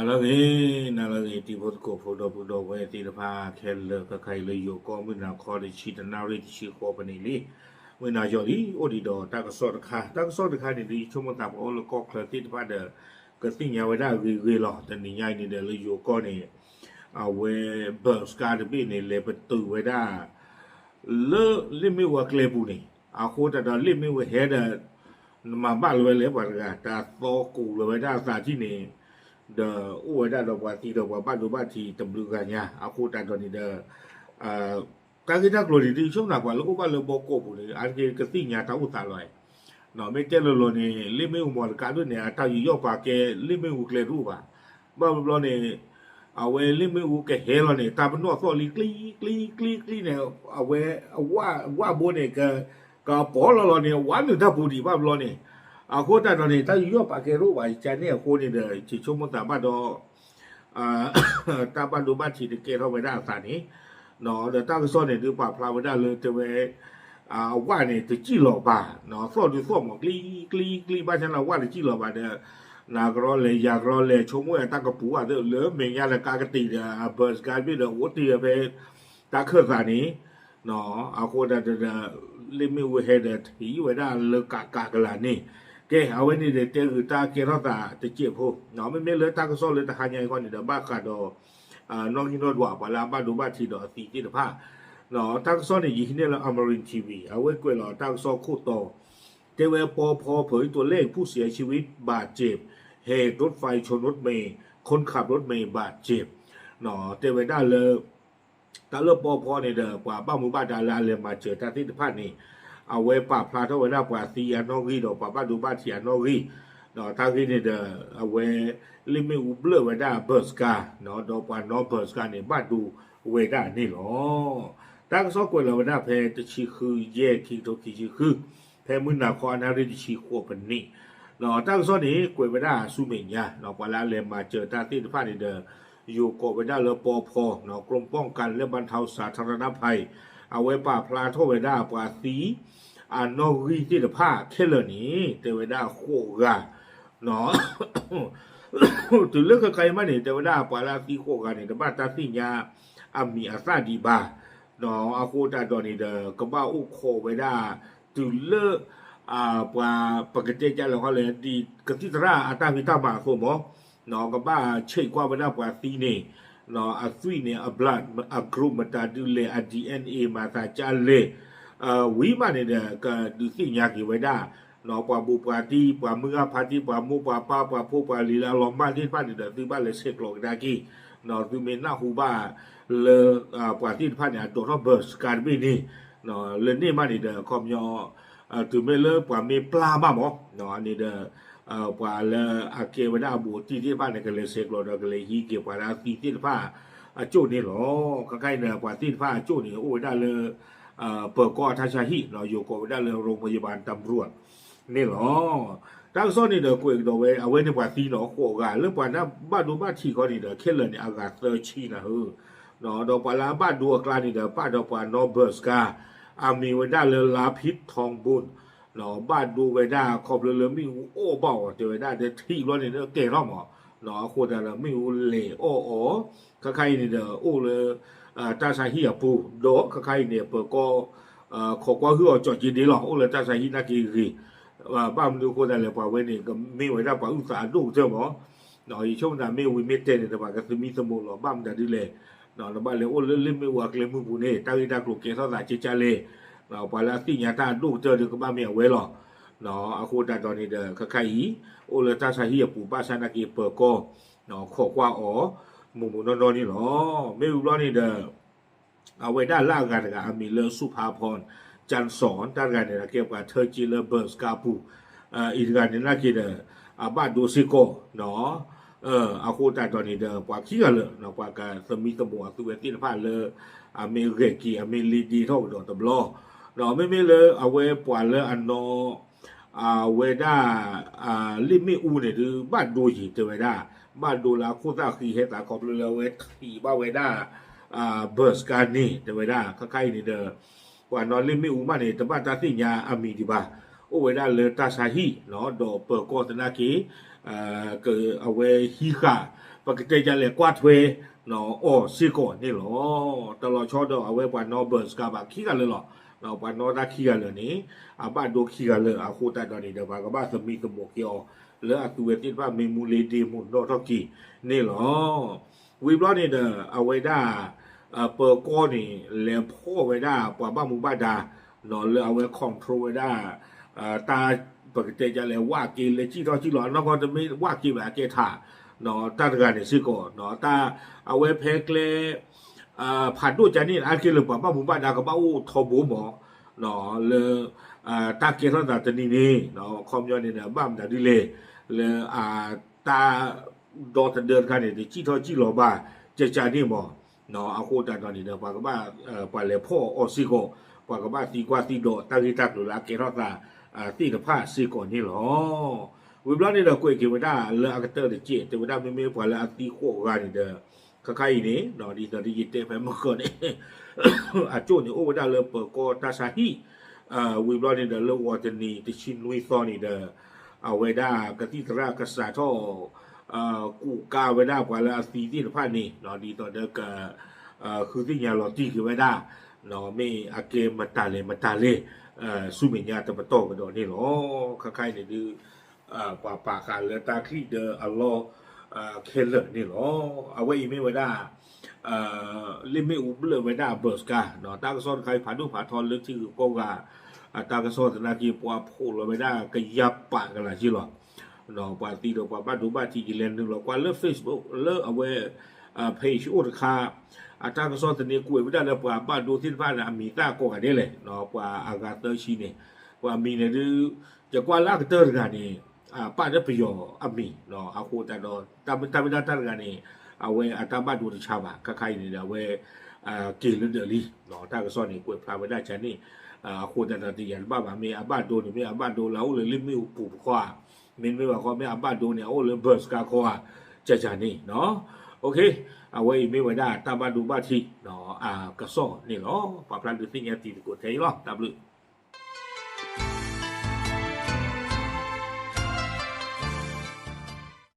နၤလၢအဂ့ၤ, နၤလၢအဂ့ၤ တံၤဖိသကိးဖိဒီပုၢ်ဒီဝဲၢ်သ့ၣ်တဖၣ်ခဲလၢာ် ခဲခါအံၤလၢယိၤကီၢ်မုၢ်နၤခီတဆံတနၣ်ရံၣ်တဆံဃိးပနံးလံ, မုၢ်နၤယီၤလံ အိၣ်ဒံးဒီးတၢ်ကစီၣ်တခါ, တၢ်ကစီၣ်တခါန့ၣ် ဒ်ယဆိကမိၣ်သးပှၤအိၣ်လၢကီၢ်ချၢသ့ၣ်တဖၣ်ဒီး ကသ့ၣ်ညါဝဲဒၣ်ဂ့ၤဂ့ၤလီၤ. တနံၤညါအံၤန့ၣ်ဒီးလၢယိၤကီၢ်န့ၣ် အဝဲ ဘၢးစကါတဘ့ၣ်န့ၣ် လဲၤပတုာ်ဝဲဒၣ် လၢလ့ၣ်မ့ၣ်အူအကျဲပူၤန့ၣ် အဃိသတးဒီးလ့ၣ်မ့ၣ်အူဟဲဒီး နမၤဘၣ်လၢၤဝဲလဲၣ် ပှၤတဂၤ တၢ်သီကူးလၢၤဝဲဒၣ်အသးထံၣ်န့ၣ် ဒီးအိၣ်ဝဲဒၣ်ဒီးပှၤသံဒီးပှၤဘၣ်ဒိဘၣ်ထံးတဘျုးဂၤညါ အဃိသတးဒီးန့ၣ်ဒီး တၢ်ဂ့ၢ်တၢ်ကျိၤန့ၣ် ဒ်ယဆိကမိၣ်သးပှၤလၢအိၣ်ဘၣ်လၢဘီကီၢ်ပူၤန့ၣ် အါတက့ၢ်ကသ့ၣ်ညါတၢ်အိၣ်သးလီၤ. မ့ၢ်တဲလိၤလိၤန့ၣ် လ့ၣ်မ့ၣ်အူမီၤတကးဒိၣ်န့ၣ် အတၢ်ယူးယီၣ်ပာ်ကဲလ့ၣ်မ့ၣ်အူကျဲတအိၣ်ဘၣ်. ဘၣ်ဘျီန့ၣ် အဝဲလ့ၣ်မ့ၣ်အူကဟဲလီၤန့ၣ် တၢ်ပနီၣ်သီၣ်လံ ကျံကျံကျံကျံန့ၣ် အဝဲ ဝၣ်ဘိန့ၣ် ကပီၤလီၤလီၤန့ၣ် ဝးနုာ်တၢ်ပူၤဒံးဘၣ်ဘျီန့ၣ် အဃိသတးဒီးန့ၣ် တၢ်ယူးယီၣ်ပာ်ကဲတအိၣ်ဘၣ် ယကန့ၣ်အဃိန့ၣ်ဒီး ယဆိကမိၣ်သးဘၣ်ဒီး တၢ်ဘၣ်ဒိဘၣ်ထံးတကဲထီၣ်ဝဲဒၣ်အသးန့ၣ် ဒီးတၢ်ကစီၣ်န့ၣ် ဒုးပာ်ဖျါဝဲဒၣ်လၢတဲဝဲ အဝၣ်န့ၣ် တစံၣ်လီၤဘၣ်, သီၣ်ဒုးသီၣ်မး ကျံကျံကျံ ဘၣ်ဆၣ်န့ၣ် အဝၣ်တစံၣ်လီၤဘၣ်ဒီး နၤကရီလဲၤ ယၤကရီလဲၤ ဆိကမိၣ်ဝဲတၢ်ကပူၤဘၣ်သ့ၣ် လၢမဲာ်ညါဒီးကါကတံာ်ဒီး အဘၢးစကါတဘ့ၣ်ဒီး အိၣ်တ့ၢ်ဝဲဖဲ တၢ်ခၢၣ်သးန့ၣ် အဃိသတးဒီး လ့ၣ်မ့ၣ်အူဟဲဒီးထံၣ်ဝဲဒၣ်လၢကးကးကလၤန့ၣ် ကဲ အဝဲန့ၣ်ဒီးတဲဂုာ်တၢ်ကဲထီၣ်သးတစဲးဖိ မ့မ့ၢ်လၢတၢ်ကစီၣ်လၢတဟါညါအံၤဃီန့ၣ်ဒီး ဘၣ်ဃးဒီး နီၣ်ဂံၢ်နီၣ်ဒွး ပှၤလၢအဘၣ်ဒိဘၣ်ထံးဒီးအသံသ့ၣ်တဖၣ် တၢ်ကစီၣ်န့ၣ် ယဟံးန့ၢ်လၢ Amarin Tiwi အဝဲကွဲးလီၤတၢ်ကစီၣ်ခိၣ်တီ တဲဝဲ ปอภ. เผยตัวเลขผู้เสียชีวิตบาดเจ็บ เหตุรถไฟชนรถเมล์ คนขับรถเมล์บาดเจ็บ တဲဝဲဒၣ်လၢ တၢ်လၢပီဖီန့ၣ်ဒီး ပှၤဘၣ်မူဘၣ်ဒါလၢအလဲၤမၤစၢၤတၢ်သ့ၣ်တဖၣ်န့ၣ် အဝဲပာ်ဖျါထီၣ်ဝဲဒၣ်ပှၤသံအနီၣ်ဂံၢ်ဒီးပှၤဘၣ်ဒိဘၣ်ထံးအနီၣ်ဂံၢ် ဒီးတၢ်ဂ့ၢ်န့ၣ်ဒီး အဝဲ လ့ၣ်မ့ၣ်အူဘျၢၣ်ဝဲဒၣ်ဘၢးစကါ ဒီးပှၤနီၣ်ဘၢးစကါန့ၣ် ဘၣ်ဒိဝဲဒၣ်န့ၣ်လီၤ. တၢ်ကစီၣ်ကွဲးလီၤဝဲဒၣ်ဖဲတဆံဃု ယဲၢ် ခံကထိခံဆံဃု ဖဲမုၢ်နၤခီအနၣ်ရံၣ်တဆံဃိးပနံး တၢ်ကစီၣ်န့ၣ် ကွဲးဝဲဒၣ်ဆူမဲာ်ညါ ပှၤလၢအလဲၤမၤစၢၤတၢ်သ့ၣ်တဖၣ်န့ၣ်ဒီး ယိၤကိးဝဲဒၣ်လၢပီဖီ กรมป้องกันและบรรเทาสาธารณภัย အဝဲပာ်ဖျါထီၣ်ဝဲဒၣ်ပှၤသံ အနီၣ်ဂံၢ်သ့ၣ်တဖၣ်ခဲလၢာ်န့ၣ် တဲဝဲဒၣ်ဃိးဂၤ တုၤလၢခဲခါအံၤမးန့ၣ် တဲဝဲဒၣ်ပှၤလၢအသံဃိးဂၤန့ၣ် တဘၣ်တၢ်သ့ၣ်ညါအမံၤအသၣ်ဒံးဘၣ် အဃိသတးဒီးန့ၣ်ဒီး ကဘၣ်အိၣ်ခိးဝဲဒၣ် တုၤလၢ ပှၤပကတဲကလဲၣ်ဃီလဲၣ် ဒ်ကသံၣ်သရၣ်အတၢ်ဖံးတၢ်မၤအသိးမး ကဘၣ်ဆဲးကွၢ်ဝဲဒၣ်ပှၤသံန့ၣ် အသွံၣ်န့ၣ် အ blood အ group မတၤဒုလဲၣ် အ DNA မၤသးကလဲၣ် ဝံၤမးန့ၣ်ဒီး ကဒုးသ့ၣ်ညါက့ၤဝဲဒၣ် ပှၤဘူးပှၤတံၢ် ပှၤမုၢ်ဂၢ်ဖါတံၢ် ပှၤမိၢ်ပှၤပၢ် ပှၤဖိပှၤလံၤလၢအလီၤမၢ်သ့ၣ်တဖၣ်န့ၣ်ဒီး သုဘၣ်လဲၤဆဲးကျိးကဒါက့ၤ သုမ့ၢ်နၢ်ဟူဘၣ်လၢ ပှၤသ့ၣ်တဖၣ်န့ၣ် အဒိးထီၣ်ဘၢးစကါတဘ့ၣ်န့ၣ် လၢန့ၣ်မးန့ၣ်ဒီး ခီပညီ တုၤမ့ၢ်လၢပှၤမ့ၢ်ပျၢ်ဘၣ်မး န့ၣ်ဒီး ပှၤလၢအကဲဝဲဒၣ်အဘူးအတံၢ်သ့ၣ်တဖၣ်န့ၣ် ကလဲၤဆဲးကျိးဒီးကလဲၤဟံးက့ၤပှၤလၢအသံသ့ၣ်တဖၣ်အကၠိၣ်န့ၣ်လီၤ. ခဲခါအံၤန့ၣ် ပှၤသံသ့ၣ်တဖၣ်အကၠိၣ်န့ၣ် အိၣ်ဝဲဒၣ်လၢ ပၢၤကီၢ်အတၢ်ဆါဟံၣ် ယိၤကိးဝဲဒၣ်လၢ โรงพยาบาลตำรวจ န့ၣ်လီၤ. တၢ်ကစီၣ်န့ၣ်ဒီးကွဲးကဒီးဝဲ အဝဲန့ၣ်ပှၤသံနီၤ ဃိးဂၤ လၢပှၤလၢဘၣ်ဒိဘၣ်ထံးခီန့ၣ်ဒီး ခဲလၢာ်န့ၣ် အဂၤသၢဆံနၤဧၢ ဒီးပှၤလၢအဘၣ်ဒိအကျါန့ၣ်ဒီး ပာ်ဒီးပှၤနီၣ်ဘၢးစကါ အမံၤဝဲဒၣ်လၢ ลาพิษ ทองบุญ ဘၣ်ဒိဝဲဒၣ်ခီဖျိလၢမ့ၣ်အူအီၣ်ဘၣ်အီၤ တဲဝဲဒၣ်ဒီးထံၣ်ဘျီန့ၣ်ဒီးကဲထီၣ်မး အဃိသတးဒီးမ့ၣ်အူလဲၤအီၣ်အီၤ ခဲခါအံၤန့ၣ်ဒီးအိၣ်လၢ တၢ်ဆါဟံၣ်အပူၤ ဒီးခဲခါအံၤန့ၣ် ပၢၤကီၢ် ခိးကွၢ်ဟုၣ်အီၤကၠီၣ်က့ဒ့လီၤ အိၣ်လၢတၢ်ဆါဟံၣ်နာ်က့ဂ့ၤ ဘၣ်မနုၤအဃိသတးလဲၣ် ပှၤဝဲန့ၣ် ကမ့ၢ်ဝဲဒၣ်ပှၤအုၣ်သးအဒိၣ်ကတၢၢ်မး ယဆိကမိၣ်သးမ့ၢ်ဝံၤမ့ၢ်တဲာ်န့ၣ် တဘၣ်ကသမံသမိးလီၤ ဘၣ်မတၤဒ်လဲၣ် နဘၣ်လဲၤအိၣ်လၢလ့ၣ်မ့ၣ်အူအကျဲမုၢ်ပူၤန့ၣ် တၢ်ဂ့ၢ်တၢ်ကျိၤကဲထီၣ်သးကဲကၢ်လဲၣ် ပှၤလၢအသ့ၣ်ညါတၢ်အဒိၣ်ကတၢၢ်ဒီးကဘၣ်မ့ၢ်အဝဲလီၤ အဃိသတးဒီးန့ၣ်ဒီး ခဲခါအံၤ အိၣ်လၢတၢ်ဆါဟံၣ်အပူၤ ဘၣ်ဆၣ်နာ်က့ပၢၤကီၢ် ခိးကွၢ်အီၤ မိၢ်မိၢ်နီၢ်နီၢ်န့ၣ်လီၤ. မ့ၢ်ဝံၤဘျီန့ၣ်ဒီး အဝဲဒၣ်လၢအဂၤတဂၤ အမံၤလၢ สุภาพร จันทร์สอน တၢ်တဂၤန့ၣ် ကဲပှၤထၢက့လၢဘၢးစကါပူၤ အံၤတဂၤန့ၣ်နာ်က့ဒီး အဘၣ်ဒိစ့ၢ်ကီး အဃိသတးဒီးန့ၣ်ဒီး ပှၤခံဂၤလၢာ် ပှၤကသမံသမိးအသုဝဲသ့ၣ်တဖၣ်လၢ အမ့ၢ်ဂဲၤက့ၤ အမ့ၢ်လ့ဒ့ထီၣ်ကဒီးတဘျီ ဒီးမ့မ့ၢ်လၢအဝဲပှၤလၢအနီၢ် အဝဲဒၣ် လ့ၣ်မ့ၣ်အူန့ၣ်ဒုး ဘၣ်ဒိယံၤတဲဝဲဒၣ် ဘၣ်ဒိလၢအခိၣ်သၣ်ဃံဟဲသးခီဖျိလၢအဝဲထံၣ်ဘၣ်ဝဲဒၣ် ဘၢးစကါန့ၣ် တဲဝဲဒၣ် ခဲခါအံၤန့ၣ်ဒီး ပှၤနီၢ်လ့ၣ်မ့ၣ်အူမးန့ၣ် တဘၣ်တၢ်သ့ၣ်ညါအမံၤဒံးဘၣ် အိၣ်ဝဲဒၣ်လၢတၢ်ဆါဟံၣ် ဒီးပၢၤကီၢ်သနာ်က့ အဝဲဟံးဃာ် ပကတဲဒ်လဲၣ် ကွၢ်ထွဲ အီၤစ့ၢ်ကီးန့ၣ်လီၤ. တလီၤဆီဒီးအဝဲပှၤနီၣ် bus ကါဘၣ်ခံဂၤလၢာ်လီၤ. ပှၤနီၣ်တၢ်ခံဂၤလၢာ်န့ၣ် အဘၣ်ဒိခံဂၤလၢာ်အဃိသတးဒီးန့ၣ်ဒီး ပှၤကဘၣ်သမံသမိးက့ၤအီၤ လၢအသုဝဲသ့ၣ်တဖၣ်မ့ၢ်မူလ့ၤဒ့မူးနီၣ်ထီၣ်က့ၤန့ၣ်လီၤ. ဝံၤဘျီန့ၣ်ဒီး အဝဲဒၣ် ပၢၤကီၢ်န့ၣ် လဲၤဖီၣ်ဝဲဒၣ်ပှၤဘၣ်မူဘၣ်ဒါ လၢအဝဲ control ဝဲဒၣ် တၢ် ပကတဲဒ်လဲၣ် ဝၣ်က့လၢစံၣ်ထီၣ်စံၣ်လီၤ အနီၢ်ကီၢ်တမ့ၢ်ဝၣ်က့ဘၣ် အကဲထး တၢ်တဂၤန့ၣ်စ့ၢ်ကီး တၢ် အဝဲဖဲကျဲ ဖးဒိၣ်ကန့ၣ် အါတက့ၢ်လၢပှၤဘၣ်မူဘၣ်ဒါကဘၣ်အိၣ်ထီဘိမး လၢ တၢ်ကဲထီၣ်သးတနံၤန့ၣ် ခီပညီန့ၣ်ဒီး ဘၣ်မနုၤဒ်လဲၣ် လၢအတၢ် ဒီသဒၢတခါန့ၣ် တစံၣ်ထီၣ်စံၣ်လီၤဘၣ် ကကန့ၣ်မး အဃိသတးဒီးန့ၣ်ဒီး ပှၤကဘၣ် ပှၤလဲၤဖီၣ်အီၤစ့ၢ်ကီး ပှၤကဘၣ်သံကွၢ်သံဒိးတၢ်ဂ့ၢ်တၢ်ကျိၤလၢအကဲထီၣ်သး သ့ၣ်တဖၣ်စ့ၢ်ကီးန့ၣ်လီၤ. ဝံၤဘျီန့ၣ်ဒီး ကွဲးက့ၤဝဲဒၣ်လၢအကတၢၢ်တက့ၢ် တဲဝဲဒၣ်မ့မ့ၢ်ပှၤလၢအသံဃိးဂၤန့ၣ်ဒီး ခါခါအံၤန့ၣ် ဒ်သိးဒီးယတဲဖဲမုၢ်ဃီန့ၣ် အကၠိၣ်န့ၣ်အိၣ်ဝဲဒၣ်လၢပၢၤကီၢ်တၢ်ဆါဟံၣ် ဝံၤဘျီန့ၣ်ဒီး လၢဂီၤတနံၤတဆံနွံသီန့ၣ်ဒီး အဝဲဒၣ်ကသံၣ်သရၣ်ကစးထီၣ် ကူးကါဝဲဒၣ်ပှၤလၢအသံသ့ၣ်တဖၣ်န့ၣ် ဒ်သိးဒီးက ဃုသ့ၣ်ညါလီၤတံၢ်က့ၤဝဲဒၣ် မ့ၢ်အကဲမတၤလဲၣ်မတၤလဲၣ် ဆူမဲာ်ညါတပတီၢ်ကဒီးန့ၣ်လီၤ. ခါခါအံၤန့ၣ်ဒုး ပှၤပာ်ဃာ်လၢတၢ်ချံၣ်ဒီးအလီၢ်ခဲလၢာ်န့ၣ်လီၤ. အဝဲအံၤမ့ၢ်ဝဲဒၣ် လ့ၣ်မ့ၣ်အူဘျၢၣ်ဝဲဒၣ် bus ကါ တၢ်ကစီၣ်တခါအံၤဖးဒိၣ်ဖးထီလၢထံဂုၤကီၢ်ဂၤ အတၢ်ကစီၣ်သနာ်က့ ပှၤဖှိၣ်လီၤဝဲဒၣ်ကယၤပာ်ကလးက့လီၤ. ပှၤသံဒီးပှၤဘၣ်ဒိဘၣ်ထံးက့ၤ လဲၤနုာ်လီၤကွၢ်လၢ Facebook လၢအဝဲ page အိၣ်တခါ အတၢ်ကစီၣ်သန့ကွဲးဝဲဒၣ်လၢပှၤဘၣ်ဒိသ့ၣ်တဖၣ်န့ၣ် အမံၤသၣ်ကိးဂၤဒဲးလဲၣ် ပှၤအဂၤသၢဆံန့ၣ် ပှၤမံၤန့ၣ်ဒုး ယကွၢ်လၢအကတၢၢ်တဂၤန့ၣ် ပာ်လၢပယီၤအမံၤ အဃိသတးဒီး တၢ်မ့ၢ်တၢ်မ့ၢ်တၢ်တဂၤန့ၣ် အဝဲအတၢ်ဘၣ်ဒိတဆါဘၣ် ခါခါအံၤန့ၣ်ဒီး အဝဲ က့ၤလၢဒၢးလံ တၢ်ကစီၣ်န့ၣ် ကွဲးဖျါဝဲဒၣ်ကန့ၣ် အဃိသတးဒီး တယာ်တဘၣ်ဘၣ် မ့ၢ်အဘၣ်ဒိန့ၣ် မ့ၢ်အဘၣ်ဒိလၢအအိၣ်လၢလ့ၣ်မ့ၣ်အူပူၤပခီဧါ မ့တမ့ၢ်ဘၣ်ခီ မ့ၢ်အဘၣ်ဒိန့ၣ် အအိၣ်လၢ bus ကါခီဧါ ကကန့ၣ် အဝဲအံၤမ့ၢ်ဝဲဒၣ်တၢ်ဘၣ်ဒိဘၣ်ထံး အကစီၣ်န့ၣ်လီၤ. ပာ်ဖျါဒုးသ့ၣ်ညါတံၤသကိးထဲအံၤလီၤ. တၢ်ဘျုး